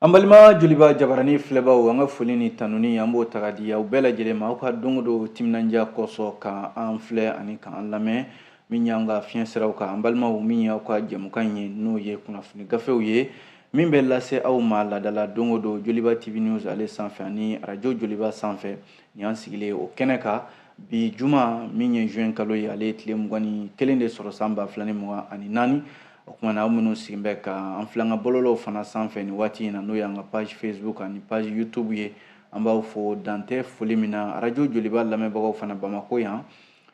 An balima Joliba jabarani filɛbaw, an ka foli ni tanuni, an b'o ta ka di aw bɛɛ lajɛlen ma, aw ka don o don timinandiya kosɔn ka an filɛ ani k'an lamɛn min y'an ka fiɲɛ siraw kan. An balimaw, min y'aw ka jɛmukan ye, n'o ye kunnafoni gafew ye min bɛ lase aw ma ladala don o don Joliba TV News ale sanfɛ ani arajo Joliba sanfɛ. Nin y'an sigilen o kɛnɛ kan bi juma min ye juin kalo ye, ale ye tile 21 de sɔrɔ san 2024. O kuma na, aw minnu sigin bɛ ka an filɛ an ka bɔlɔlɔw fana sanfɛ nin waati in na, n'o y'an ka page Facebook ani page YouTube ye, an b'aw fo dantɛ foli min na. Arajo Joliba lamɛnbagaw fana Bamako yan,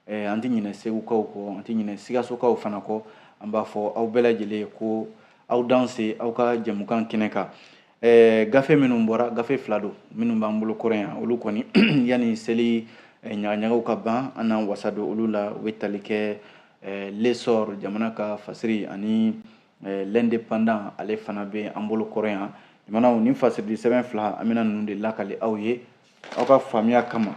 an tɛ ɲinɛ Segukaw kɔ, an tɛ ɲinɛ Sikasokaw fana kɔ. An b'a fɔ aw bɛɛ lajɛlen ko aw danse aw ka jɛmukan kɛnɛ kan. Gafe minnu bɔra, gafe fila don minnu b'an bolo kɔrɔ yan. Olu kɔni, yanni seli ɲagaɲagaw ka ban, an n'an wasa don olu la. U bɛ tali kɛ L'Essor, jamana ka fasiri, ani L'Indépendant, ale fana bɛ an bolo kɔrɔ yan. Jamanaw ni fasirili sɛbɛn fila, an bɛna ninnu de lakali aw ye aw ka faamuya kama.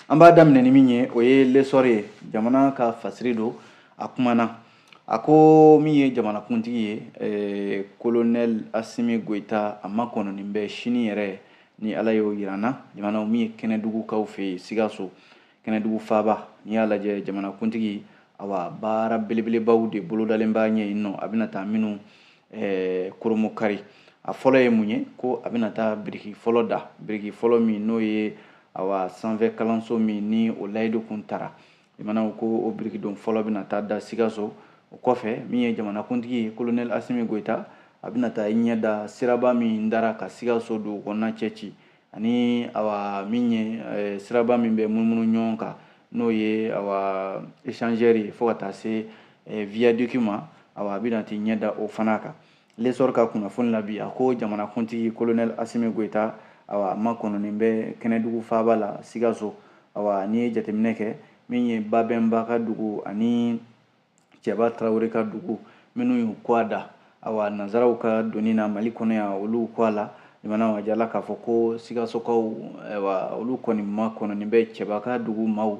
An b'a daminɛ ni min ye, o ye L'Essor ye, jamana ka fasiri don. A kumana, a ko min ye jamanakuntigi ye, colonel Assimi Goïta, a makɔnɔnin bɛ sini yɛrɛ ni Ala y'o yira n na. Jamanaw, min ye Kɛnɛdugukaw fɛ yen, Sikaso Kɛnɛdugu faaba, n'i y'a lajɛ, jamanakuntigi, awa, baara belebelebaw de bolodalen b'a ɲɛ yen nɔ, a bɛna taa minnu koromokari. A fɔlɔ ye mun ye? Ko a bɛna taa biriki fɔlɔ da, biriki fɔlɔ min n'o ye, awa, sanfɛ kalanso min ni o layidu kun tara. Jamanaw, ko o birikidon fɔlɔ bɛna taa da Sikaso. O kɔfɛ, min ye jamanakuntigi ye, colonel Assimi Goïta, a bɛna taa i ɲɛ da siraba min dara ka Sikaso dugu kɔnɔna cɛ ci, ani, awa, min ye siraba min bɛ munumunu ɲɔgɔn kan, n'o ye, awa, échangeur ye fo ka taa se viaduc ma, awa, a bɛna t'i ɲɛ da o fana kan. L'Essor ka kunnafoni la bi, a ko jamanakuntigi colonel Assimi Goïta, awa, a makɔnɔnin bɛ Kɛnɛdugu faaba la, Sikaso. Awa, n'i ye jateminɛ kɛ, min ye Babɛnba ka dugu ani Cɛba Tarawele ka dugu minnu y'u kɔ a da, awa, nanzaraw ka doni na Mali kɔnɔ yan, olu kɔ a la. Jamana a jala k'a fɔ ko Sikasokaw, ayiwa, olu kɔni makɔnɔnin bɛ. Cɛba ka dugu maaw,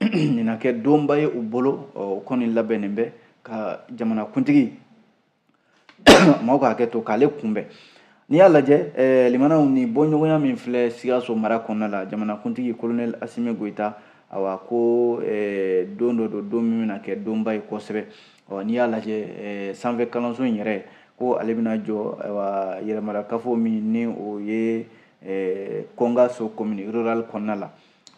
nin na kɛ donba ye u bolo. O kɔni labɛnnen bɛ ka jamanakuntigi, maaw ka hakɛ to, k'ale kunbɛn. N'i y'a lajɛ, limanaw, ni bɔɲɔgɔnya min filɛ Sikaso mara kɔnɔna la, jamanakuntigi colonel Assimi Goïta, awa, ko don dɔ don, don min bɛna kɛ donba ye kosɛbɛ. Ɔ, n'i y'a lajɛ, sanfɛ kalanso in yɛrɛ, ko ale bɛna jɔ, ayiwa, yɛrɛmarakafo min ni o ye Kɔnkaso commune rurale kɔnɔna la.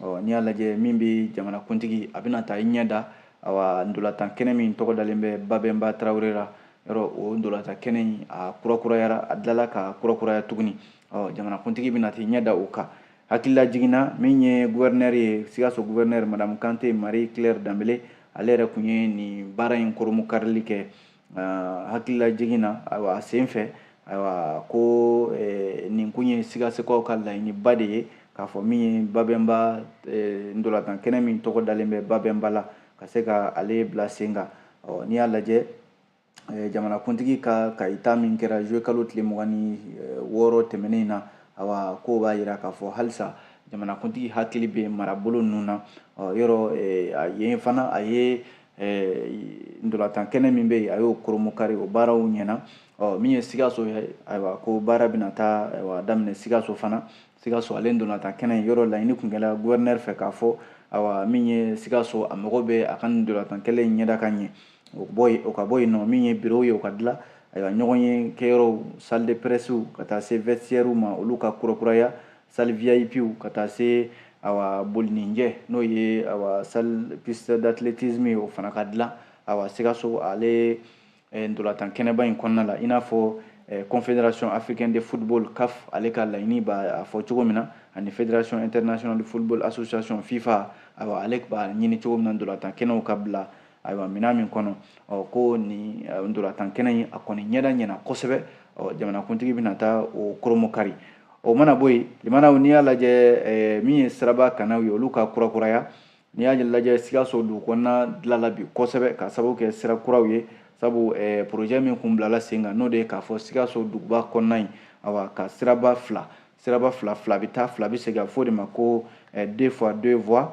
Ɔ, n'i y'a lajɛ, min bɛ jamanakuntigi, a bɛna taa i ɲɛ da, awa, ntolantan kɛnɛ min tɔgɔ dalen bɛ Babɛnba Tarawele la. Yɔrɔ o ntolantan kɛnɛ in, a kurakurayara, a tilala ka kurakuraya tuguni. Ɔ, jamanakuntigi bɛna t'i ɲɛ da o kan. Hakilila jiginna, min ye gouverneur ye, Sikaso gouverneur, madame Kante Marie Claire Danbele, ale yɛrɛ kun ye nin baara in koromukarili kɛ. Hakilila jiginna, ayiwa, a sen fɛ, ayiwa, ko nin kun ye Sikasokaw ka laɲiniba de ye, k'a fɔ min ye Babɛnba ntolantan kɛnɛ min tɔgɔ dalen bɛ Babɛnba la, ka se ka ale bila sen kan. Ɔ, n'i y'a lajɛ, jamanakuntigi ka kayita min kɛra juillet kalo tile 26 tɛmɛnen na, awa, k'o b'a yira k'a fɔ halisa jamanakuntigi hakili bɛ marabolo ninnu na. Ɔ, yɔrɔ a yen fana, a ye ntolantan kɛnɛ min bɛ yen, a y'o koromokari, o baaraw ɲɛna. Ɔ, min ye Sikaso ye, ayiwa, ko baara bɛna taa, ayiwa, daminɛ Sikaso fana. Sikaso ale ntolantan kɛnɛ in, yɔrɔ laɲini kun kɛra gouverneur fɛ k'a fɔ, ayiwa, min ye Sikaso, a mago bɛ a ka ntolantan kɛnɛ in ɲɛda ka ɲɛ. O bɔ yen, o ka bɔ yen nɔ, min ye bureau ye, o ka dilan, ayiwa, ɲɔgɔn ye kɛyɔrɔw, salle de presse, ka taa se vestiaire ma, olu ka kurakuraya, salle VIP, ka taa se, awa, bolininjɛ, n'o ye, awa, salle piste d'athlétisme ye, o fana ka dilan, awa, Sikaso ale ntolantan kɛnɛba in kɔnɔna la, i n'a fɔ Confédération africaine de football, CAF, ale ka laɲini b'a fɔ cogo min na, ani Fédération internationale de football association, FIFA, ayiwa, ale b'a ɲini cogo min na ntolantan kɛnɛw ka bila, ayiwa, minɛn min kɔnɔ. Ɔ, ko nin ntolantan kɛnɛ in, a kɔni ɲɛda ɲɛna kosɛbɛ. Ɔ, jamanakuntigi bɛna taa o koromokari. O mana bɔ yen, limanaw, n'i y'a lajɛ, min ye siraba kanaw ye, olu ka kurakuraya. N'i y'a lajɛ, Sikaso dugu kɔnɔna dilanla bi kosɛbɛ ka sababu kɛ sira kuraw ye, sabu projet min kun bilala sen kan, n'o de ye k'a fɔ Sikaso duguba kɔnɔna in, awa, ka siraba fila, siraba fila fila bɛ taa, fila bɛ segin, a fɔ o de ma ko deux fois deux voies,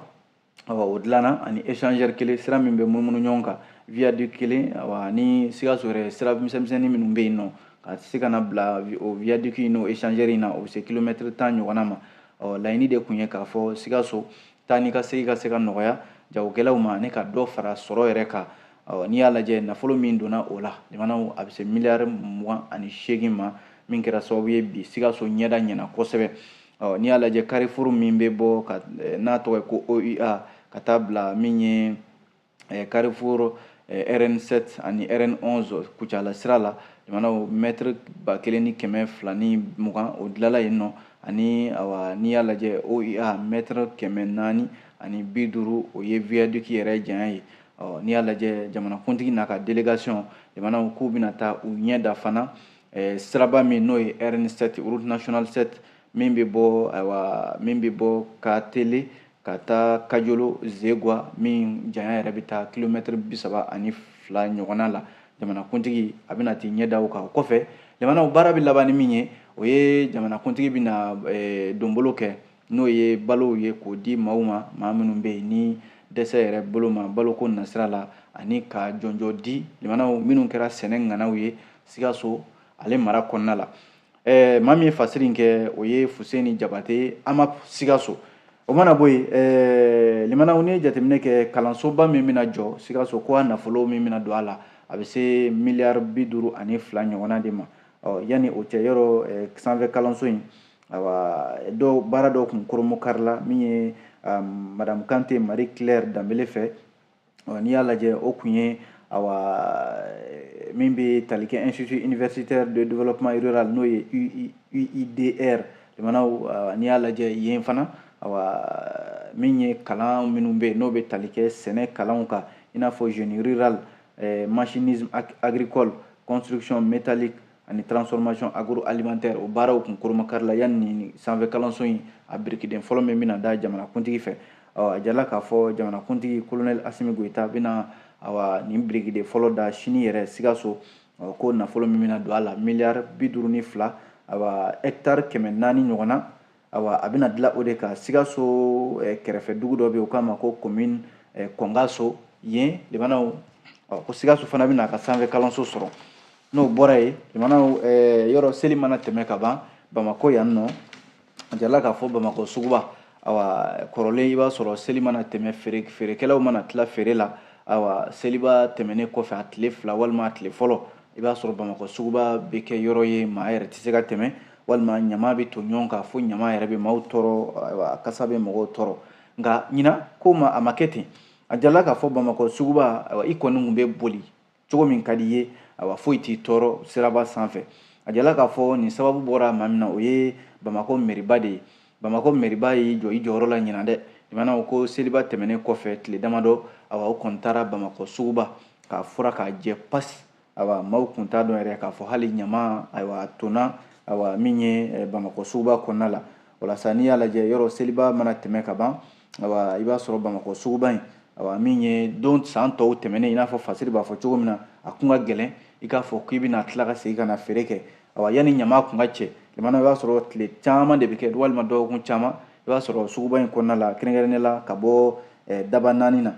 awa, o dilanna, ani échangeur kelen, sira min bɛ munumunu ɲɔgɔn kan, viaduc kelen, awa, ni Sikaso yɛrɛ sira misɛnmisɛnnin minnu bɛ yen nɔ. Ka se ka na bila o viaduc in n'o échangeur in na, o bɛ se kilomɛtiri 10 ɲɔgɔnna ma. Ɔ, laɲini de tun ye k'a fɔ Sikaso taa ni ka segin ka se ka nɔgɔya jagokɛlaw ma ani ka dɔ fara sɔrɔ yɛrɛ kan. Ɔ, n'i y'a lajɛ, nafolo min donna o la, limanaw, a bɛ se miliyari 28 ma, min kɛra sababu ye bi Sikaso ɲɛda ɲɛna kosɛbɛ. Ɔ, n'i y'a lajɛ, carrefour min bɛ bɔ ka n'a tɔgɔ ye ko OUA, ka taa bila min ye carrefour RN7 ani RN11 Kucala sira la, limanaw, mètre 1220, o dilanla yen nɔ. Ani awa, n'i y'a lajɛ, OUA mètre 450, o ye viaduc yɛrɛ janya ye. Ɔ, n'i y'a lajɛ, jamanakuntigi n'a ka délégation, limanaw, k'u bɛna taa u ɲɛ da fana siraba min n'o ye RN7, route nationale 7, min bɛ bɔ, ayiwa, min bɛ bɔ Katele ka taa Kajolo Zegwa, min janya yɛrɛ bɛ taa kilomɛtiri 32 ɲɔgɔnna la. Jamanakuntigi a bɛna t'i ɲɛ da o kan. O kɔfɛ, limanaw, baara bɛ laban ni min ye, o ye jamanakuntigi bɛna donbolo kɛ, n'o ye balow ye k'o di maaw ma, maa minnu bɛ yen ni dɛsɛ yɛrɛ bolo ma baloko nasira la, ani ka jɔnjɔ di limanaw minnu kɛra sɛnɛ ŋanaw ye Sikaso ale mara kɔnɔna la. Maa min ye fasiri in kɛ, o ye Fuseni Jabate, AMAP Sikaso. O mana bɔ yen, limanaw, n'i ye jateminɛ kɛ, kalansoba min bɛna jɔ Sikaso, ko a nafolo min bɛna don a la, a bɛ se miliyari 52 ɲɔgɔnna de ma. Ɔ, yanni o cɛ, yɔrɔ sanfɛ kalanso in, ayiwa, dɔw baara dɔw kun koromokarila min ye madame Kante Marie Claire Danbele fɛ. Ɔ, n'i y'a lajɛ, o kun ye, awa, min bɛ tali kɛ Institut universitaire de développement rural, n'o ye UIDR. Limanaw, n'i y'a lajɛ yen fana, awa, min ye kalan minnu bɛ yen n'o bɛ tali kɛ sɛnɛ kalanw kan, i n'a fɔ génie rural, machinisme agricole, construction métallique ani transformation agroalimentaire, o baaraw kun koromakarila yanni nin sanfɛ kalanso in a birikiden fɔlɔ min bɛna da jamanakuntigi fɛ. Ɔ, a jirala k'a fɔ jamanakuntigi colonel Asimi Goyita bɛna, awa, nin birikiden fɔlɔ da sini yɛrɛ Sikaso. Ko nafolo min bɛna don a la, miliyari 52, awa, hectare 400 ɲɔgɔnna, awa, a bɛna dilan o de kan Sikaso kɛrɛfɛ dugu dɔ bɛ yen, o k'a ma ko commune Kɔnkaso yen. Limanaw, ko Sikaso fana bɛna a ka sanfɛ kalanso sɔrɔ. N'o bɔra yen, limanaw, yɔrɔ seli mana tɛmɛ ka ban Bamakɔ yan nɔ, a jirala k'a fɔ Bamakɔ suguba, awa, kɔrɔlen, i b'a sɔrɔ seli mana tɛmɛ, feerekɛlaw mana tila feere la, awa, seliba tɛmɛnen kɔfɛ, a tile 2 walima a tile fɔlɔ, i b'a sɔrɔ Bamakɔ suguba bɛ kɛ yɔrɔ ye maa yɛrɛ tɛ se ka tɛmɛ, walima ɲama bɛ to ɲɔgɔn kan fo ɲama yɛrɛ bɛ maaw tɔɔrɔ, ayiwa, kasa bɛ mɔgɔw tɔɔrɔ. Nka ɲinan ko ma a ma kɛ ten. A jirala k'a fɔ Bamakɔ suguba, ayiwa, i kɔni tun bɛ boli cogo min ka di i ye, ayiwa, foyi t'i tɔɔrɔ siraba sanfɛ. A jirala k'a fɔ nin sababu bɔra maa min na, o ye Bamakɔ mɛriba de ye. Bamakɔ mɛriba y'i jɔ i jɔyɔrɔ la ɲinan dɛ. Limanaw, ko seliba tɛmɛnen kɔfɛ tile damadɔ, awa, o kɔni taara Bamakɔ suguba k'a fura k'a jɛ pasi. Awa, maaw kun t'a dɔn yɛrɛ k'a fɔ hali ɲama, ayiwa, a tonna, awa, min ye Bamakɔ suguba kɔnɔna la. Walasa n'i y'a lajɛ, yɔrɔ seliba mana tɛmɛ ka ban, awa, i b'a sɔrɔ Bamakɔ suguba in, awa, min ye don san tɔw tɛmɛnen, i n'a fɔ fasiri b'a fɔ cogo min na, a kun ka gɛlɛn i k'a fɔ k'i bɛna tila ka segin ka na feere kɛ. Awa, yanni ɲama kun ka cɛ, limana, i b'a sɔrɔ tile caman de bɛ kɛ, walima dɔgɔkun caman, i b'a sɔrɔ suguba in kɔnɔna la, kɛrɛnkɛrɛnnenya la ka bɔ daba naani na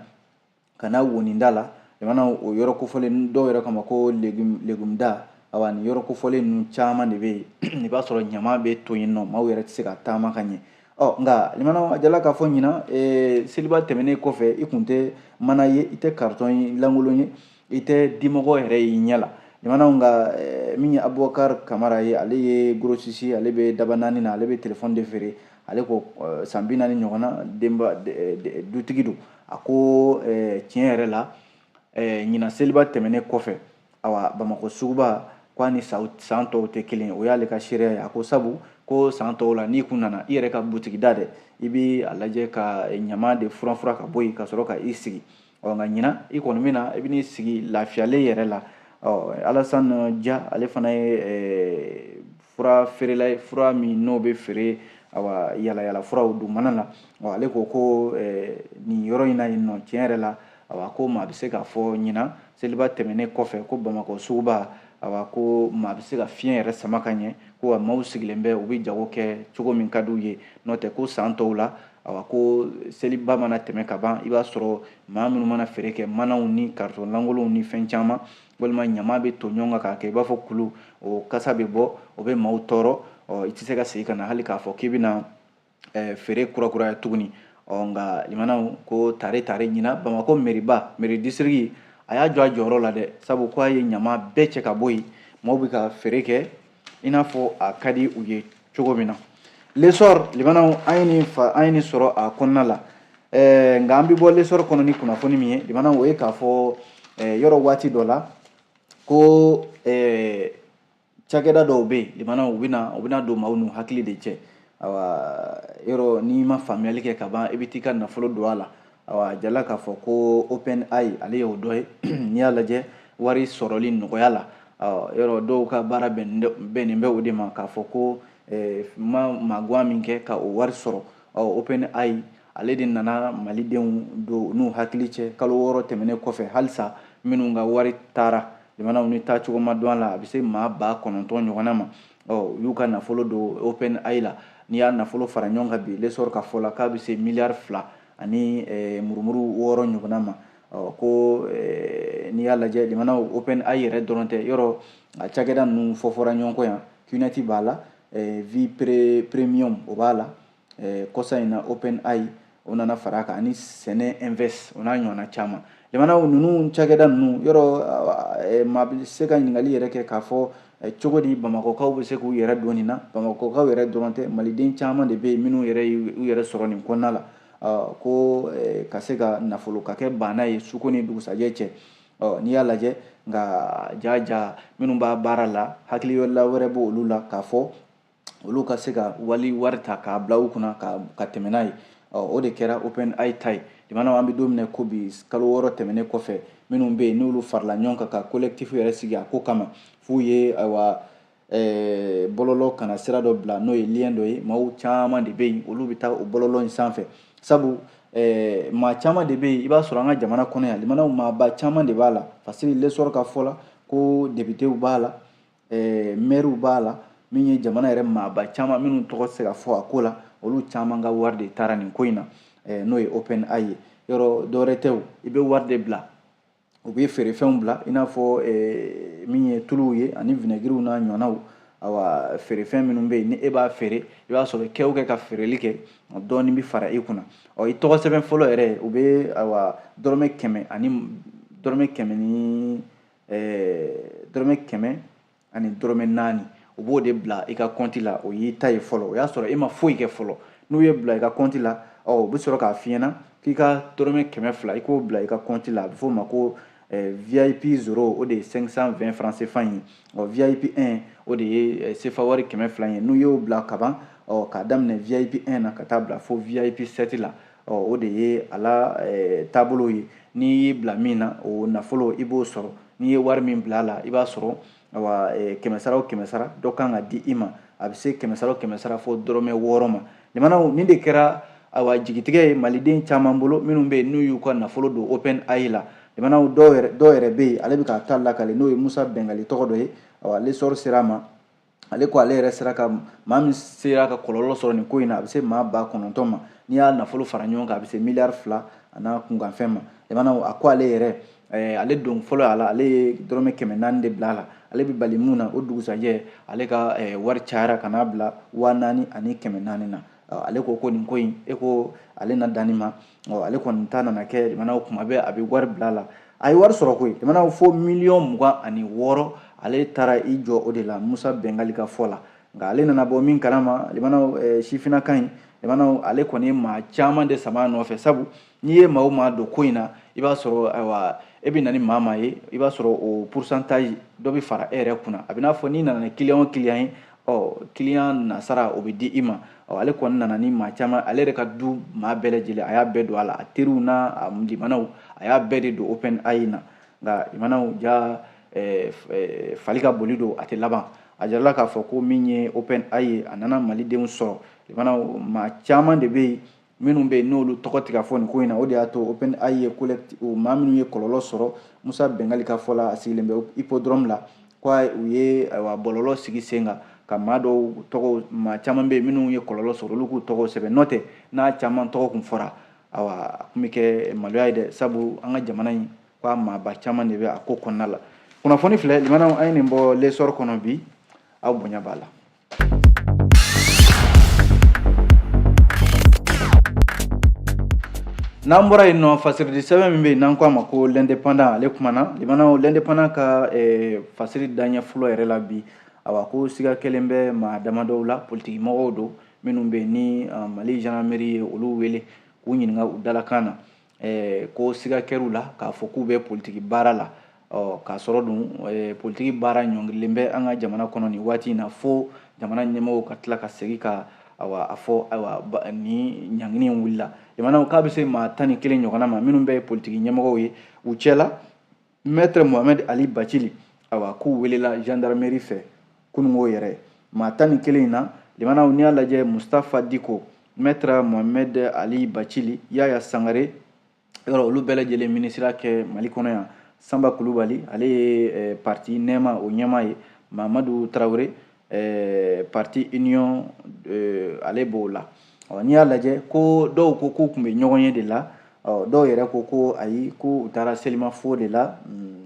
ka na woninda la, limana, o yɔrɔ kofɔlen dɔw yɛrɛ kama ko légume da, awa, nin yɔrɔ kofɔlen ninnu caman de bɛ yen, i b'a sɔrɔ ɲama bɛ to yen nɔ, maaw yɛrɛ tɛ se ka taama ka ɲɛ. Ɔ, nka limanaw, a jala k'a fɔ ɲinan seliba tɛmɛnen kɔfɛ, i kun tɛ mana ye, i tɛ carton lankolon ye, i tɛ dimɔgɔ yɛrɛ y'i ɲɛ la, limanaw. Nka min ye Abubakar Kamara ye, ale ye grossiste, ale bɛ daba naani na, ale bɛ téléphone de feere. Ale ko san 40 ɲɔgɔnna, denba dutigi don. A ko tiɲɛ yɛrɛ la, ɲinan seliba tɛmɛnen kɔfɛ, awa, Bamakɔ suguba ko a ni san tɔw tɛ kelen. O y'ale ka seereya ye. A ko sabu ko san tɔw la, n'i kun nana i yɛrɛ ka butigi da dɛ, i bɛ a lajɛ ka ɲama de furan furan ka bɔ yen ka sɔrɔ ka i sigi. Ɔ, nka ɲinan i kɔni bɛ na, i bɛ n'i sigi lafiyalen yɛrɛ la. Ɔ, Alassane Dia, ale fana ye fura feerela ye, fura min n'o bɛ feere, awa, yala yala furaw dugumana la. Ɔ, ale ko ko nin yɔrɔ in na yen nɔ, tiɲɛ yɛrɛ la, awa, ko maa bɛ se k'a fɔ ɲinan seliba tɛmɛnen kɔfɛ ko Bamakɔ suguba, awa, ko maa bɛ se ka fiɲɛ yɛrɛ sama ka ɲɛ, ko wa maaw sigilen bɛ, u bɛ jago kɛ cogo min ka d'u ye. N'o tɛ, ko san tɔw la, Awa ko seliba mana tɛmɛ ka ban, i b'a sɔrɔ maa minnu mana feere kɛ, manaw ni carton lankolonw ni fɛn caman, walima ɲama bɛ to ɲɔgɔn kan k'a kɛ i b'a fɔ kulu, o kasa bɛ bɔ, o bɛ maaw tɔɔrɔ. Ɔ i tɛ se ka segin ka na hali k'a fɔ k'i bɛna feere kurakuraya tuguni. Ɔ nka limanaw ko tare tare ɲina, Bamakɔ meriba, mairie district, a y'a jɔ a jɔyɔrɔ la dɛ, sabu ko a ye ɲama bɛɛ cɛ ka bɔ yen, maaw bɛ ka feere kɛ i n'a fɔ a ka di u ye cogo min na. L'Essor, limanaw, an ye nin fa, an ye nin sɔrɔ a kɔnɔna la. Nka an bɛ bɔ L'Essor kɔnɔ ni kunnafoni min ye, limanaw, o ye k'a fɔ yɔrɔ waati dɔ la ko cakɛda dɔw bɛ yen, limanaw, u bɛna don maaw n'u hakili de cɛ. Awa yɔrɔ n'i ma faamuyali kɛ ka ban, i bɛ t'i ka nafolo don a la. Awa jala k'a fɔ ko OpenAI, ale y'o dɔ ye. N'i y'a lajɛ wari sɔrɔli nɔgɔya la, yɔrɔ dɔw ka baara bɛnnen bɛ o de ma, k'a fɔ ko ma maguwan min kɛ ka o wari sɔrɔ. OpenAI, ale de nana malidenw don n'u hakili cɛ kalo 6 tɛmɛnen kɔfɛ. Halisa minnu ka wari taara, limanaw, ni taacogo ma dɔn a la, a bɛ se maa 9000 ɲɔgɔnna ma. Ɔ u y'u ka nafolo don OpenAI la. N'i y'a nafolo fara ɲɔgɔn kan bi, L'Essor ka fɔ la, k'a bɛ se miliyari 2 ani murumuru 6 ɲɔgɔnna ma. Ɔ ko n'i y'a lajɛ, limanaw, OpenAI yɛrɛ dɔrɔn tɛ. Yɔrɔ a cakɛda ninnu fɔ fɔra ɲɔgɔn kɔ yan: QNet b'a la, V Premium o b'a la, kɔsa in na OpenAI o nana fara a kan, ani Sɛnɛ Invest, o n'a ɲɔgɔnna caman. Limanaw, ninnu cakɛda ninnu, yɔrɔ maa bɛ se ka ɲininkali yɛrɛ kɛ k'a fɔ cogo di bamakɔkaw bɛ se k'u yɛrɛ don nin na? Bamakɔkaw yɛrɛ dɔrɔn tɛ, maliden caman de bɛ yen minnu yɛrɛ y'u yɛrɛ sɔrɔ nin kɔnɔna la, ko ka se ka nafolo ka kɛ banna ye suko ni dugusajɛ cɛ. Ɔ n'i y'a lajɛ nka, ja ja minnu b'a baara la, hakilila wɛrɛ b'olu la k'a fɔ olu ka se ka wali wari ta k'a bila u kunna ka tɛmɛ n'a ye. Ɔ o de kɛra OpenAI ta ye. Limanaw, an bɛ don min na ko bi, kalo 6 tɛmɛnen kɔfɛ, minnu bɛ yen n'olu farala ɲɔgɔn kan ka collectif yɛrɛ sigi a ko kama, f'u ye ayiwa bɔlɔlɔ kana sira dɔ bila, n'o ye lien dɔ ye. Maaw caman de bɛ yen, olu bɛ taa o bɔlɔlɔ in sanfɛ, sabu maa caman de bɛ yen, i b'a sɔrɔ an ka jamana kɔnɔ yan, limanaw, maaba caman de b'a la. Parce que L'Essor ka fɔ la ko députéw b'a la, maires b'a la, min ye jamana yɛrɛ maaba caman minnu tɔgɔ tɛ se ka fɔ a ko la, olu caman ka wari de taara nin ko in na, n'o ye OpenAI ye. Yɔrɔ dɔwɛrɛ tɛ o, i bɛ wari de bila, u bɛ feerefɛnw bila, i n'a fɔ min ye tuluw ye ani vinaigrew n'a ɲɔgɔnnaw. Awa feerefɛn minnu bɛ yen, ni e b'a feere, i b'a sɔrɔ kɛ o kɛ ka feereli kɛ, dɔɔnin bɛ fara i kunna. Ɔ i tɔgɔ sɛbɛn fɔlɔ yɛrɛ, u bɛ ayiwa dɔrɔmɛ 100 ani dɔrɔmɛ 100 ni dɔrɔmɛ 100 ani dɔrɔmɛ 4, u b'o de bila i ka compte la. O y'i ta ye fɔlɔ, o y'a sɔrɔ e ma foyi kɛ fɔlɔ. N'u ye bila i ka compte la, ɔ u bɛ sɔrɔ k'a f'i ɲɛna k'i ka dɔrɔmɛ 200, i k'o bila i ka compte la. A bɛ f'o ma ko VIP 0, o de ye 520 francs CFA ye. Ɔ VIP 1, o de ye CFA wari 200 ye. N'u y'o bila kaban, ɔ k'a daminɛ VIP 1 na ka taa bila fo VIP 7 la, ɔ o de ye a la taabolo ye. N'i y'i bila min na, o nafolo i b'o sɔrɔ. N'i ye wari min bila a la, i b'a sɔrɔ awa kɛmɛ sara o kɛmɛ sara, dɔ kan ka di i ma. A bɛ se kɛmɛ sara o kɛmɛ sara fo dɔrɔmɛ 6 ma. Limanaw, nin de kɛra ayiwa jigitigɛ ye maliden caman bolo minnu bɛ yen n'u y'u ka nafolo don OpenAI la. Limanaw, dɔw yɛrɛ bɛ yen, ale bɛ k'a ta lakale, n'o ye Musa Bɛngali tɔgɔ dɔ ye. Awa L'Essor sera a ma, ale ko ale yɛrɛ sera ka maa min sera ka kɔlɔlɔ sɔrɔ nin ko in na, a bɛ se maa 9000 ma. N'i y'a nafolo fara ɲɔgɔn kan, a bɛ se miliyari 2 a n'a kunkanfɛn ma. Limanaw, a ko ale yɛrɛ, ale don fɔlɔ a la, ale ye dɔrɔmɛ 400 de bila a la. Ale bɛ bali mun na, o dugusajɛ ale ka wari cayara ka n'a bila 4400 na. Ale ko ko nin ko in, e ko ale na danni ma. Ale kɔni ta nana kɛ, limanaw, kuma bɛɛ a bɛ wari bila a la. A ye wari sɔrɔ koyi, limanaw, fo miliyɔn 26. Ale taara i jɔ o de la, Musa Bɛngali ka fɔ la. Nka ale nana bɔ min kalama, limanaw, sifinnaka in, limanaw, ale kɔni ye maa caman de sama a nɔfɛ, sabu n'i ye maa o maa don ko in na, i b'a sɔrɔ ayiwa e bɛ na ni maa maa ye, i b'a sɔrɔ o pourcentage dɔ bɛ fara e yɛrɛ kunna. A bɛ n'a fɔ n'i nana ni client o client ye, ɔ client nasara o bɛ di i ma. Ɔ ale kɔni nana ni maa caman, ale yɛrɛ ka du maa bɛɛ lajɛlen, a y'a bɛɛ don a la, a teriw n'a a limanaw, a y'a bɛɛ de don OpenAI na. Nka limanaw, ja fali ka boli don, a tɛ laban. A jirala k'a fɔ ko min ye OpenAI ye, a nana malidenw sɔrɔ. Limanaw, maa caman de bɛ yen minnu bɛ yen n'olu tɔgɔ tɛ ka fɔ nin ko in na. O de y'a to OpenAI ye collectif, maa minnu ye kɔlɔlɔ sɔrɔ, Musa Bɛngali ka fɔ la, a sigilen bɛ hippodrome la, ko u ye ayiwa bɔlɔlɔ sigi sen kan. ka maa dɔw tɔgɔ, maa caman bɛ yen minnu ye kɔlɔlɔ sɔrɔ, olu k'u tɔgɔ sɛbɛn. N'o tɛ, n'a caman tɔgɔ kun fɔra, awa, a kun bɛ kɛ maloya ye dɛ, sabu an ka jamana in ko a maaba caman de bɛ a ko kɔnɔna la. Kunnafoni filɛ, limanaw, an ye nin bɔ L'Essor kɔnɔ bi, aw bonya b'a la. N'an bɔra yen nɔ, fasiridi sɛbɛn min bɛ yen n'an ko a ma ko L'Indépendant, ale kumana. Limanaw, L'Indépendant ka fasiri daɲɛ fɔlɔ yɛrɛ la bi, awa, ko siga kɛlen bɛ maa damadɔw la, politiki mɔgɔw don minnu bɛ yen ni Mali gendarmerie ye olu wele k'u ɲininka u dalakan na, ko siga kɛr'u la k'a fɔ k'u bɛ politiki baara la. Ɔ, k'a sɔrɔ dun politiki baara ɲɔngirilen bɛ an ka jamana kɔnɔ nin waati in na, fo jamana ɲɛmɔgɔw ka tila ka segin ka, awa, a fɔ, ayiwa, ni ɲangini in wulila. Jamanaw k'a bɛ se maa 11 ɲɔgɔnna ma minnu bɛ ye politiki ɲɛmɔgɔw ye, u cɛla Maître Mohamed Ali Bacili. Awa, k'u welela gendarmerie fɛ kununko yɛrɛ. Maa 11 in na, limanaw, n'i y'a lajɛ, Mustafa Diko, Maître Mohamed Ali Bacili, Yaya Sangare, yɔrɔ olu bɛɛ lajɛlen minisiriya kɛ Mali kɔnɔ yan. Sanba Kulubali, ale ye parti Nɛma o ɲɛmaa ye. Mamadu Tarawele, parti Union, ale b'o la. Ɔ, n'i y'a lajɛ, ko dɔw ko k'u tun bɛ ɲɔgɔn ye de la. Ɔ, dɔw yɛrɛ ko ko ayi, ko u taara selimafo de la,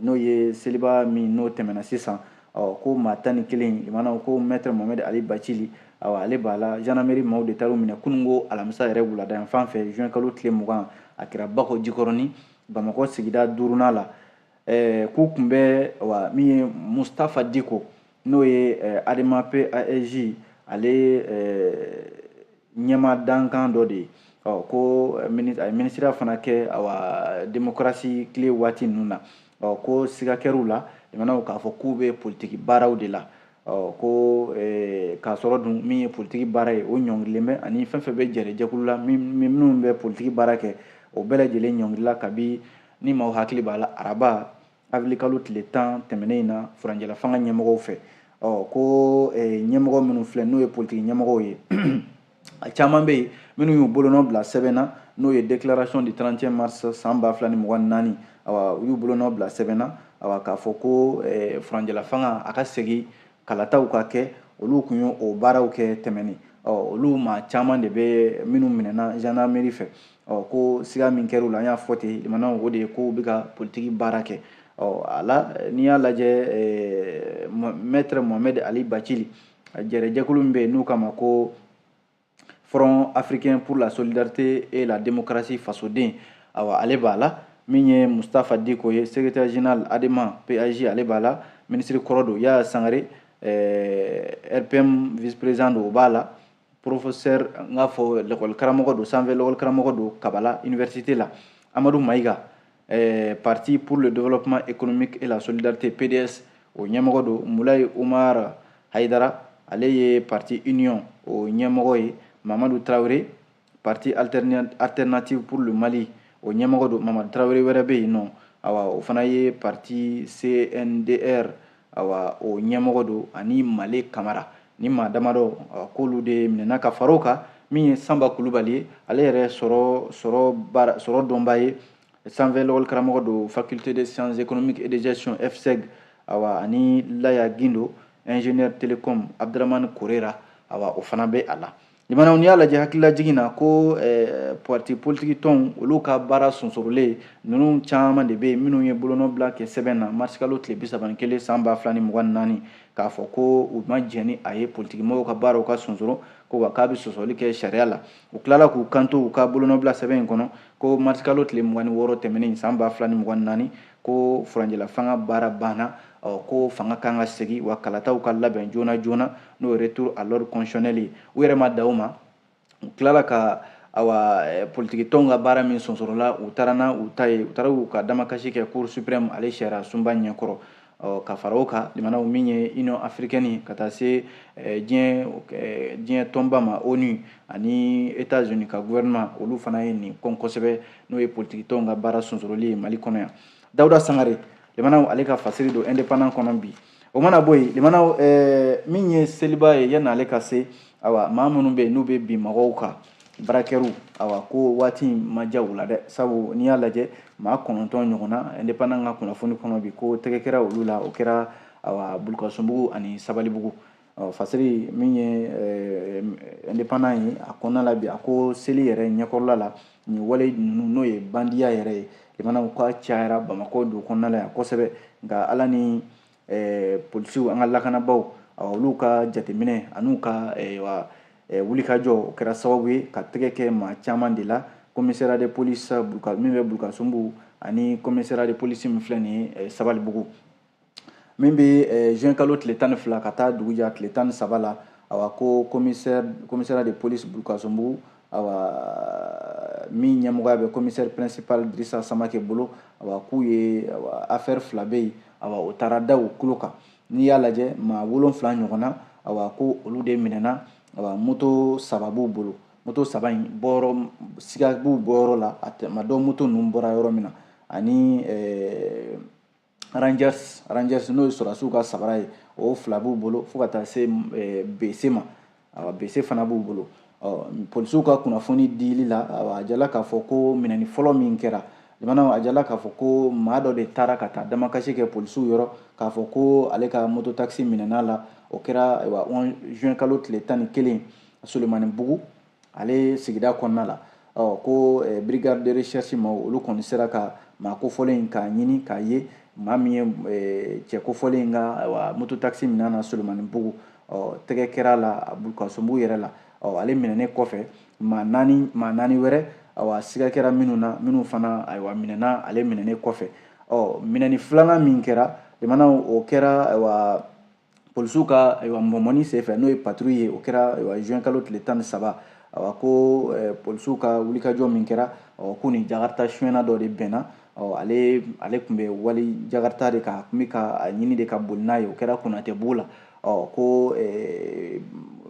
n'o ye seliba min n'o tɛmɛna sisan. Ɔ, ko maa 11, limanaw, ko Maître Mohamed Ali Bacili, awa, ale b'a la. Gendarmerie maaw de taar'u minɛ kununko alamisa yɛrɛ wulada yan fan fɛ, juin kalo tile 20, a kɛra Bakɔ Jikɔrɔni, Bamakɔ sigida duurunan la. K'u tun bɛ, wa min ye Mustafa Diko, n'o ye ADEMA PASJ ale ɲɛmaa dankan dɔ de ye. Ɔ, ko a ye minisiriya fana kɛ, awa, démocratie tile waati ninnu na. Ɔ, ko siga kɛr'u la, limanaw, k'a fɔ k'u bɛ politiki baaraw de la. Ɔ, ko k'a sɔrɔ dun min ye politiki baara ye, o ɲɔngirilen bɛ, ani fɛn fɛn bɛ jɛrɛjɛkulu la minnu bɛ politiki baara kɛ, o bɛɛ lajɛlen ɲɔngirila kabi ni maaw hakili b'a la araba avril kalo tile 10 tɛmɛnen in na furancɛla fanga ɲɛmɔgɔw fɛ. Ɔ, ko ɲɛmɔgɔ minnu filɛ, n'o ye politiki ɲɛmɔgɔw ye, a caman bɛ yen minnu y'u bolonɔ bila sɛbɛn na, n'o ye déclaration du 31 mars san 2024. Awa, u y'u bolonɔ bila sɛbɛn na, awa, k'a fɔ ko furancɛla fanga a ka segin, kalataw ka kɛ. Olu tun ye o baaraw kɛ tɛmɛnen. Ɔ, olu maa caman de bɛ minnu minɛna gendarmerie fɛ. Ɔ, ko siga min kɛra u la, an y'a fɔ ten, limanaw, o de ye ko u bɛ ka politiki baara kɛ. Ɔ, a la, n'i y'a lajɛ, Maître Mohamed Ali Bacili, jɛrɛjɛkulu min bɛ yen n'u k'a ma ko Front africain pour la solidarité et la démocratie, fasoden, awa, ale b'a la. Min ye Mustafa Diko ye, secrétaire général ADEMA PAJ, ale b'a la, ministre kɔrɔ don. Yaya Sangare, RPM vice président don, o b'a la. Professeur, n k'a fɔ l'école karamɔgɔ don, sanfɛ l'école karamɔgɔ don Kabala université la. Amadou Maïga, parti pour le développement économique et la solidarité, PDS, o ɲɛmɔgɔ don. Mulayi Umar Haidara, ale ye parti Union o ɲɛmɔgɔ ye. Mamadou Traoré, parti alternative pour le Mali o ɲɛmɔgɔ don. Mamadu Traoré wɛrɛ bɛ yen nɔ, awa, o fana ye parti CNDR, awa, o ɲɛmɔgɔ don, ani Male Kamara. Ni maa damadɔ, k'olu de minɛna ka fara o kan. Min ye Sanba Kulubali ye, ale yɛrɛ sɔrɔ baara sɔrɔ dɔnba ye, sanfɛ lɔgɔli karamɔgɔ don, faculté des sciences économiques et de gestion, FSEG, awa, ani Laya Gindo, ingénieur télécom. Abdramane Korera, awa, o fana bɛ a la. Limanaw, n'i y'a lajɛ, hakililajigin na ko parti politique tɔnw, olu ka baara sonsorolen ninnu caman de bɛ yen minnu ye bolonɔbila kɛ sɛbɛn na mars kalo tile 31 san 2024, k'a fɔ ko u ma jɛn ni a ye politiki mɔgɔw ka baaraw ka sonsoro, ko wa k'a bɛ sɔsɔli kɛ sariya la. U tilala k'u kanto u ka bolonɔbila sɛbɛn in kɔnɔ ko mars kalo tile 26 tɛmɛnen san 2024, ko furancɛla fanga baara banna. Ɔ, ko fanga kan ka segin, wa kalataw ka labɛn joona joona, n'o ye retour à l'ordre constitutionnel ye. U yɛrɛ ma da o ma, u tilala ka, awa, politiki tɔnw ka baara min sonsorola, u taara n'a u ta ye, u taara u ka damakasi kɛ Cour suprême ale sariya sunba ɲɛkɔrɔ. Ɔ, ka fara o kan, limanaw, min ye Union africaine ka taa se diɲɛ tɔnba ma, ONU, ani États-Unis ka gouvernement, olu fana ye nin kɔn kosɛbɛ, n'o ye politiki tɔnw ka baara sonsoroli ye Mali kɔnɔ yan. Dawuda Sangare, limanaw, ale ka fasiri don Indépendant kɔnɔ bi. O mana bɔ yen, limanaw, min ye seliba ye, yanni ale ka se, awa, maa minnu bɛ yen n'u bɛ bin mɔgɔw kan, braqueurs, awa, ko waati in ma diya u la dɛ, sabu n'i y'a lajɛ, maa 9 ɲɔgɔnna, Indépendant ka kunnafoni kɔnɔ bi, ko tɛgɛ kɛra olu la. O kɛra, awa, Bulukasunbugu ani Sabalibugu. Fasiri min ye Indépendant ye a kɔnɔna la bi, a ko seli yɛrɛ ɲɛkɔrɔla la, nin wale ninnu n'o ye bandiya yɛrɛ ye, limanaw k'a cayara Bamakɔ dugu kɔnɔna la yan kosɛbɛ. Nka Ala ni polisiw, an ka lakanabaaw, olu ka jateminɛ an'u ka wulikajɔ, o kɛra sababu ye ka tɛgɛ kɛ maa caman de la. Commissariat de police min bɛ Bulukasunbugu ani commissariat de police min filɛ nin ye Sabalibugu, min bɛ juin kalo tile 12 ka taa dugu ja tile 13 la, awa ko commissariat de police Bulukasunbugu, awa min ɲɛmɔgɔya bɛ commissaire principal Dirisa Samake bolo, awa k'u ye affaire fila bɛ yen, awa o taara da u tulo kan. N'i y'a lajɛ, maa 7 ɲɔgɔn na, awa ko olu de minɛna. Awa moto 3 b'u bolo, moto 3 in bɔyɔrɔ siga b'u bɔyɔrɔ la, a ma dɔn moto ninnu bɔra yɔrɔ min na, ani Rangers n'o ye sɔrɔdasiw ka sabara ye, o 2 b'u bolo, fo ka taa se BC ma, awa BC fana b'u bolo. Polisiw ka kunnafoni dili la, awa a jala k'a fɔ ko minɛni fɔlɔ min kɛra, limanaw, a jala k'a fɔ ko maa dɔ de taara ka taa damakasi kɛ polisiw yɔrɔ k'a fɔ ko ale ka moto taxi minɛna la. O kɛra ayiwa juin kalo tile 11 Sulemanibugu ale sigida kɔnɔna la. Ko brigade de recherche maaw, olu kɔni sera ka maa kofɔlen in k'a ɲini k'a ye, maa min ye cɛ kofɔlen in ka ayiwa moto taxi minɛ na Sulemanibugu. Tɛgɛ kɛra la Bulukasunbugu yɛrɛ la. Ale minɛnen kɔfɛ, maa naani wɛrɛ, awa siga kɛra minnu na, minnu fana ayiwa minɛna ale minɛnen kɔfɛ. Minɛni filanan min kɛra, limanaw, o kɛra ayiwa polisiw ka ayiwa mɔmɔni senfɛ, n'o ye patrouille ye, o kɛra ayiwa juin kalo tile 13. Awa ko polisiw ka wulikajɔ min kɛra, k'u ni jakarta suyɛnna dɔ de bɛnna. Ale tun bɛ wali jakarta de kan, a tun bɛ ka a ɲini de ka boli n'a ye, o kɛra Konatɛbugu la. Ko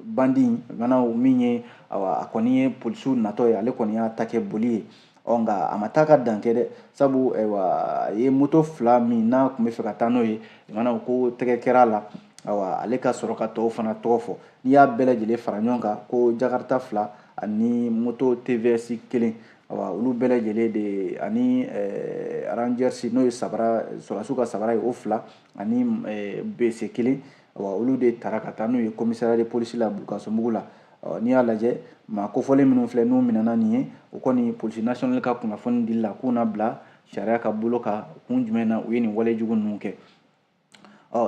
bandi limanaw min ye, awa a kɔni ye polisiw natɔ ye, ale kɔni y'a ta kɛ boli ye. Nka a ma taa ka dan kɛ dɛ, sabu ayiwa a ye moto 2 min n'a tun bɛ fɛ ka taa n'o ye, limanaw ko tɛgɛ kɛra a la. Awa ale ka sɔrɔ ka tɔw fana tɔgɔ fɔ. N'i y'a bɛɛ lajɛlen fara ɲɔgɔn kan, ko jakarta 2 ani moto TVS 1, awa olu bɛɛ lajɛlen de, ani Rangers n'o ye sabara sɔrɔdasiw ka sabara ye, o 2 ani BC 1, awa olu de taara ka taa n'u ye commissariat de police la Bulukasunbugu la. N'i y'a lajɛ, maa kofɔlen minnu filɛ n'u minɛna nin ye, o kɔni police nationale ka kunnafoni dili la k'u na bila sariya ka bolo kan kun jumɛn na u ye nin wale jugu ninnu kɛ.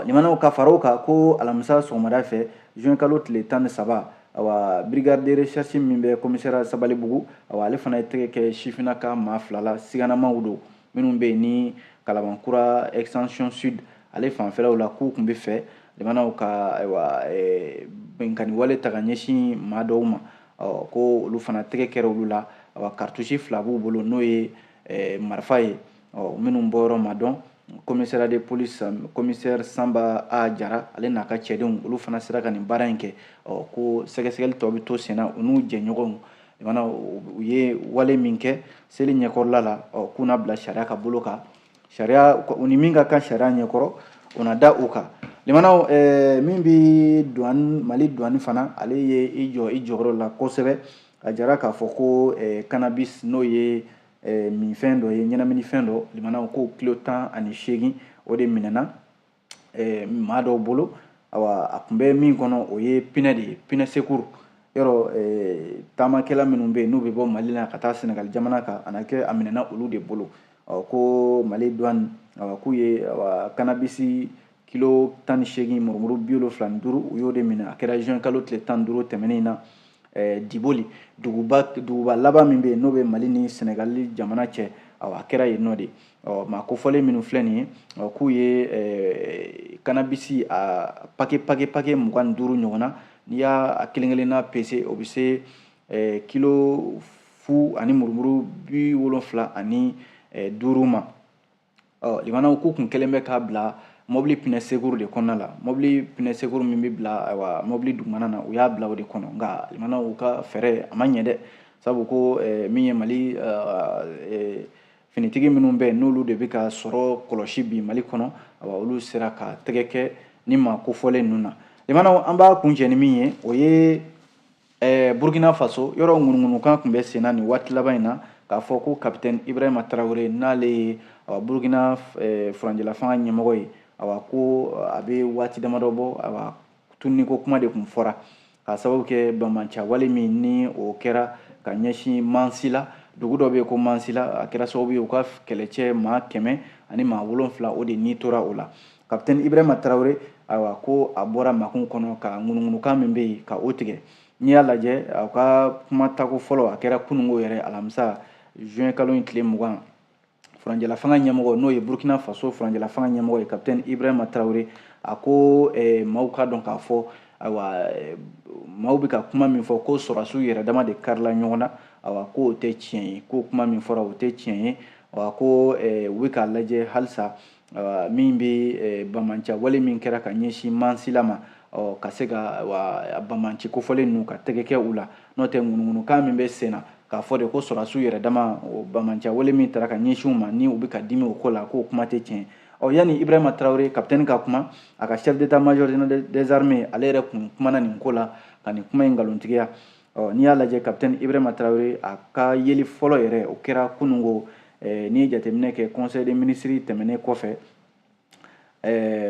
Limanaw, ka fara o kan, ko alamisa sɔgɔmada fɛ juin kalo tile 13, awa brigade de recherche min bɛ commissariat Sabalibugu, awa ale fana ye tɛgɛ kɛ sifinnaka maa 2 la, siganamaw don, minnu bɛ yen ni Kalabankura extension sud ale fanfɛlaw la, k'u tun bɛ fɛ limanaw ka ayiwa binkanni wale ta ka ɲɛsin maa dɔw ma. Ko olu fana tɛgɛ kɛra olu la. Awa cartouche 2 b'u bolo, n'o ye marifa ye, minnu bɔyɔrɔ ma dɔn. Commissariat de police, commissaire Samba A Jara, ale n'a ka cɛdenw, olu fana sera ka nin baara in kɛ. Ko sɛgɛsɛgɛli tɔ bɛ to senna, u n'u jɛɲɔgɔnw, limanaw, u ye wale min kɛ seli ɲɛkɔrɔla la, k'u na bila sariya ka bolo kan, sariya u ni min ka kan sariya ɲɛkɔrɔ, o na da u kan. Limanaw, min bɛ douane, Mali douane fana, ale ye i jɔ i jɔyɔrɔ la kosɛbɛ. A jara k'a fɔ ko cannabis, n'o ye minfɛn dɔ ye, ɲɛnaminifɛn dɔ, limanaw, ko kilo 18 o de minɛna maa dɔw bolo. Awa a tun bɛ min kɔnɔ, o ye pneu de ye, pneu secours. Yɔrɔ taamakɛla minnu bɛ yen n'u bɛ bɔ Mali la ka taa Senegal jamana kan, a na kɛ a minɛna olu de bolo. Ko Mali douane, awa k'u ye awa cannabis kilo 18 murumuru 75, u y'o de minɛ. A kɛra juin kalo tile 15 tɛmɛnen na Diboli, duguba laban min bɛ yen n'o bɛ Mali ni Senegali jamana cɛ, awa a kɛra yen nɔ de. Maa kofɔlen minnu filɛ nin ye, k'u ye cannabis a paquet 25 ɲɔgɔn na, n'i y'a kelen kelenna pese, o bɛ se kilo 0 ani murumuru 75 ma. Limanaw, k'u kun kɛlen bɛ k'a bila mobili pneu secours de kɔnɔna la, mobili pneu secours min bɛ bila ayiwa mobili dugumana na, u y'a bila o de kɔnɔ. Nka limanaw, u ka fɛɛrɛ a ma ɲɛ dɛ, sabu ko min ye Mali finitigi minnu bɛ yen, n'olu de bɛ ka sɔrɔ kɔlɔsi bi Mali kɔnɔ, awa olu sera ka tɛgɛ kɛ ni maa kofɔlen ninnu na. Limanaw, an b'a kuncɛ ni min ye, o ye Burkina Faso yɔrɔ ŋunuŋunukan tun bɛ sen na nin waati laban in na, k'a fɔ ko capitaine Ibrahima Traoré, n'ale ye awa Burkina furancɛla fanga ɲɛmɔgɔ ye, awa ko a bɛ waati damadɔ bɔ, awa Tunniko kuma de tun fɔra k'a sababu kɛ banbaanci wale min ni o kɛra ka ɲɛsin Mansila, dugu dɔ bɛ yen ko Mansila. A kɛra sababu ye u ka kɛlɛcɛ maa 107, o de ni tora o la. Kapitɛni Ibrahima Tarawele, ayiwa, ko a bɔra makun kɔnɔ ka ŋunuŋunukan min bɛ yen ka o tigɛ. N'i y'a lajɛ, a ka kuma tako fɔlɔ, a kɛra kununko yɛrɛ, alamisa, juin kalo in tile 20. Furancɛla fanga ɲɛmɔgɔ, n'o ye Burkina Faso furancɛla fanga ɲɛmɔgɔ ye, kapitɛni Ibrahima Tarawele, a ko maaw k'a dɔn k'a fɔ, ayiwa, maaw bɛ ka kuma min fɔ ko sɔrɔdasiw yɛrɛ dama de karila ɲɔgɔn na, ayiwa, k'o tɛ tiɲɛ ye, ko kuma min fɔra, o tɛ tiɲɛ ye. Ayiwa, ko u bɛ k'a lajɛ halisa min bɛ banbaanci wale min kɛra ka ɲɛsin Mansila ma, ɔ ka se ka banbaanci kofɔlen ninnu ka tɛgɛ kɛ u la. N'o tɛ, ŋunuŋunukan min bɛ sen na k'a fɔ de ko sɔrɔdasiw yɛrɛ dama, o banbaanci wale min taara ka ɲɛsin u ma, ni u bɛ ka dimi o ko la, k'o kuma tɛ tiɲɛ. Ɔ yanni Ibrahima Tarawele kapitɛni ka kuma, a ka chef d'état-major général des armées, ale yɛrɛ kun kumana nin ko la ka nin kuma in nkalontigiya. Ɔ n'i y'a lajɛ, kapitɛni Ibrahima Tarawele, a ka yeli fɔlɔ yɛrɛ, o kɛra kununko. N'i ye jateminɛ kɛ, conseil des ministres tɛmɛnen kɔfɛ,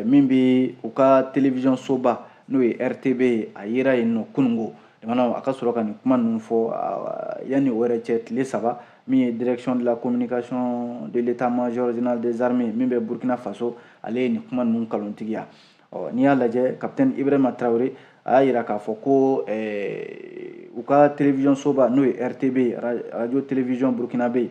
min bɛ u ka télévision soba, n'o ye RTB ye, a yera yen nɔ kununko. A ka sɔrɔ ka nin kuma ninnu fɔ. Yanni o yɛrɛ cɛ, tile 3, min ye direction de la communication de l'état-major général des armées min bɛ Burkina Faso, ale ye nin kuma ninnu nkalontigiya. Ɔ n'i y'a lajɛ, kapitɛni Ibrahima Tarawele, a y'a yira k'a fɔ ko u ka télévision soba, n'o ye RTB, radio télévision burkinabé,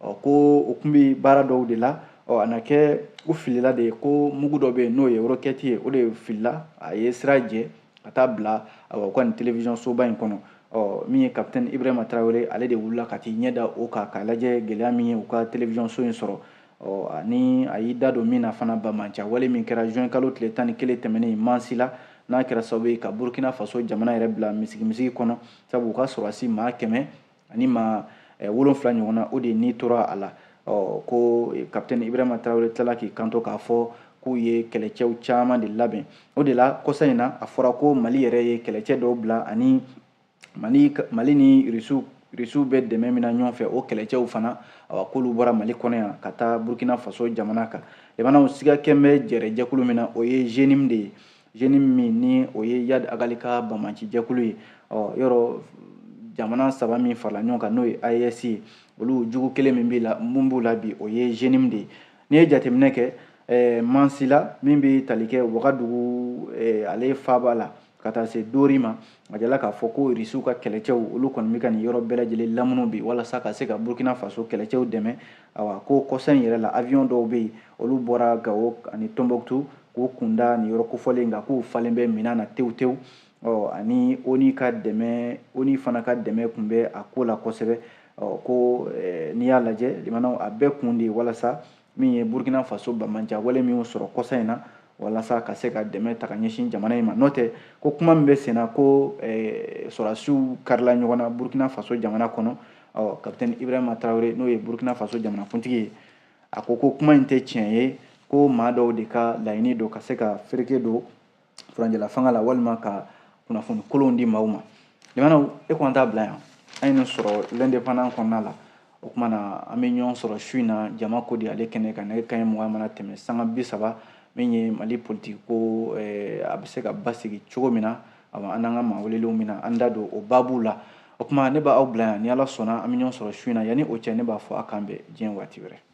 ɔ ko o tun bɛ baara dɔw de la. Ɔ a na kɛ u filila de, ko mugu dɔ bɛ yen, n'o ye roquette ye, o de filila, a ye sira jɛ ka taa bila, ayiwa, u ka nin télévision soba in kɔnɔ. Ɔ min ye kapitɛni Ibrahima Tarawele, ale de wulila ka t'i ɲɛ da o kan k'a lajɛ gɛlɛya min ye u ka télévision so in sɔrɔ. Ɔ ani a y'i da don min na fana, banbaanci wale min kɛra juin kalo tile 11 tɛmɛnen Mansila, n'a kɛra sababu ye ka Burkina Faso jamana yɛrɛ bila misigi misigi kɔnɔ, sabu u ka sɔrɔdasi maa 107 ɲɔgɔn na, o de ni tora a la. Ɔ ko kapitɛni Ibrahima Tarawele tilala k'i kanto k'a fɔ k'u ye kɛlɛcɛw caman de labɛn. O de la, kɔsa in na, a fɔra ko Mali yɛrɛ ye kɛlɛcɛ dɔw bila, ani Mali ni Rusiw bɛ dɛmɛ min na ɲɔgɔn fɛ, o kɛlɛcɛw fana, awa, k'olu bɔra Mali kɔnɔ yan ka taa Burkina Faso jamana kan. Jamanaw siga kɛn bɛ jɛrɛ jɛkulu min na, o ye JNIM de ye. JNIM min ni o ye Iyad Ag Ghali ka banbaanci jɛkulu ye. Ɔ yɔrɔ jamana saba min farala ɲɔgɔn kan, n'o ye AES ye, olu jugu kelen min b'i la, mun b'u la bi, o ye JNIM de ye. N'i ye jateminɛ kɛ, Mansila min bɛ tali kɛ Wagadugu, ale faaba la, ka taa se Dori ma, a jala k'a fɔ ko Irisiw ka kɛlɛcɛw, olu kɔni bɛ ka nin yɔrɔ bɛɛ lajɛlen lamunu bi walasa ka se ka Burkina Faso kɛlɛcɛw dɛmɛ. Ayiwa, ko kɔsa in yɛrɛ la, avion dɔw bɛ yen, olu bɔra Gawo ani Tombouctou k'u kunda nin yɔrɔ kofɔlen kan, k'u falen bɛ minɛn na tewu tewu. Ɔ ani ONU ka dɛmɛ, ONU fana ka dɛmɛ tun bɛ a ko la kosɛbɛ. Ɔ ko n'i y'a lajɛ, limanaw, a bɛɛ kun de ye walasa min ye Burkina Faso banbaanci wale min sɔrɔ kɔsa in na, walasa ka se ka dɛmɛ ta ka ɲɛsin jamana in ma. N'o tɛ, ko kuma min bɛ sen na ko sɔrɔdasiw karila ɲɔgɔn na Burkina Faso jamana kɔnɔ, ɔ kapitɛni Ibrahima Tarawele, n'o ye Burkina Faso jamanakuntigi ye, a ko ko kuma in tɛ tiɲɛ ye, ko maa dɔw de ka laɲini don ka se ka fereke don furancɛla fanga la walima ka kunnafoni kolonw di maaw ma. Limanaw, e ko an t'a bila yan, an ye nin sɔrɔ L'Indépendant kɔnɔna la. O kuma na, an bɛ ɲɔgɔn sɔrɔ su in na jama ko di ale kɛnɛ kan, nɛgɛ kanɲɛ 20 mana tɛmɛ sanga 30, min ye Mali politiki ko a bɛ se ka basigi cogo min na. Awa, an n'an ka maa welelenw min na an da don o baabu la. O kuma, ne b'aw bila yan. Ni Ala sɔnna, an bɛ ɲɔgɔn sɔrɔ su in na. Yanni o cɛ, ne b'a fɔ a k'an bɛn diɲɛ waati wɛrɛ.